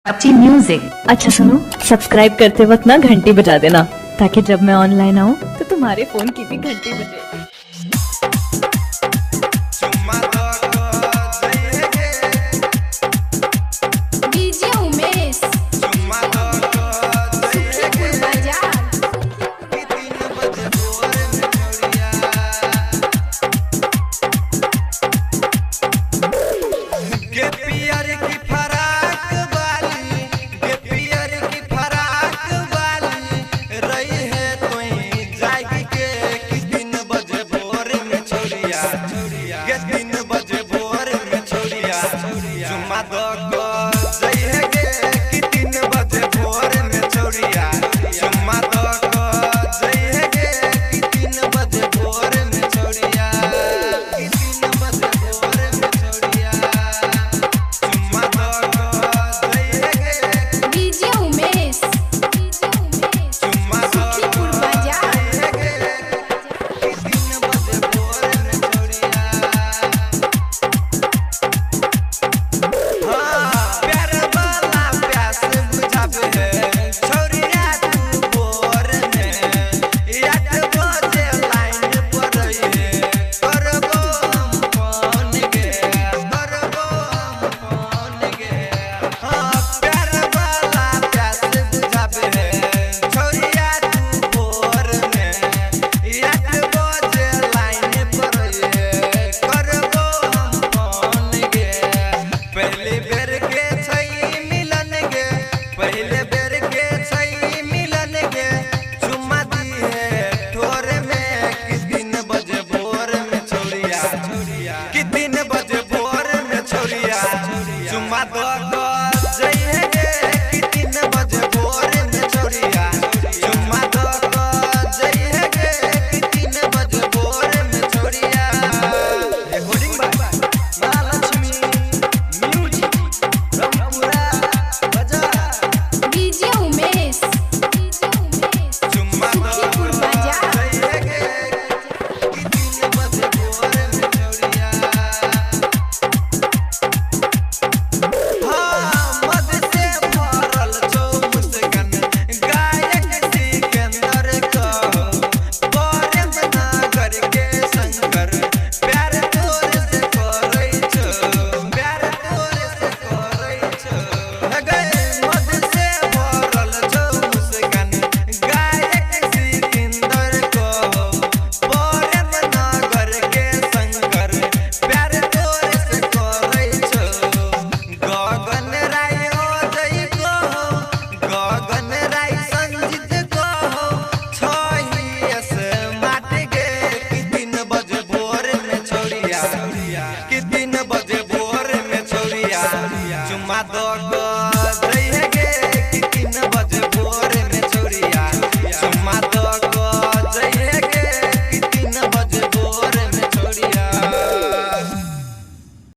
अच्छी म्यूजिक। अच्छा सुनो, सब्सक्राइब करते वक्त ना घंटी बजा देना ताकि जब मैं ऑनलाइन आऊँ तो तुम्हारे फोन की भी घंटी बजे। डीजे उमेश सुखीपुर बाजार। के पियर की फराक वाली, के पियर की फराक वाली रही है तोई जाग के कि 3 बजे भोर में छोरिया, के 3 बजे भोर में छोरिया चुम्मा दो को जइहे के कि 3 बजे भोर में छोरिया चुम्मा दो को जइहे के कि 3 बजे भोर में छोरिया, कि 3 बजे भोर में छोरिया चुम्मा दो को जइहे के डीजे उमेश चुम्मा दो सुखीपुर बाजार। जइहे के कि 3 बजे भोर में छोरिया। हाँ प्यार वाला प्यास बुझावे है छोरिया तू भोर में, 8 बजे लाइन पर है करबो हम फोन गे, करबो हम फोन गे। हाँ प्यार वाला प्यास बुझावे है छोरिया तू भोर में, 8 बजे लाइन पर है करबो हम फोन गे। पहले बेर के छई मिलन गे, पहले बेर के छई मिलन गे चुम्मा दी है ठोर में कि 3 बजे भोर में छोरिया, कि 3 बजे भोर में छोरिया चुम्मा दो को जइहे गे कि 3 बजे भोर में छोरिया चुम्मा दो को जइहे गे कि 3 बजे भोर में छोरिया। रिकॉर्डिंग बाय मां लक्ष्मी म्यूजिक ब्रह्मपुरा बाजार। डीजे उमेश चुम्मा दो सुखीपुर बाजार। जइहे गे कि 3 बजे भोर में छोरिया। हाँ मद से भरल छौ मुस्कान गायक सिकंदर कहो, प्रेम नगर के शंकर प्यार तोर से करै छौ, प्यार तोर से करै छौ। गे मद से भरल छौ मुस्कान गायक सिकंदर कहो, प्रेम नगर के शंकर प्यार तोर से करै छौ। गगन राय अजय कहो, गगन राय संजीत कहो, छहियस माट गे कि 3 बजे भोर में छोरिया, कि 3 बजे भोर में छोरिया चुम्मा दो को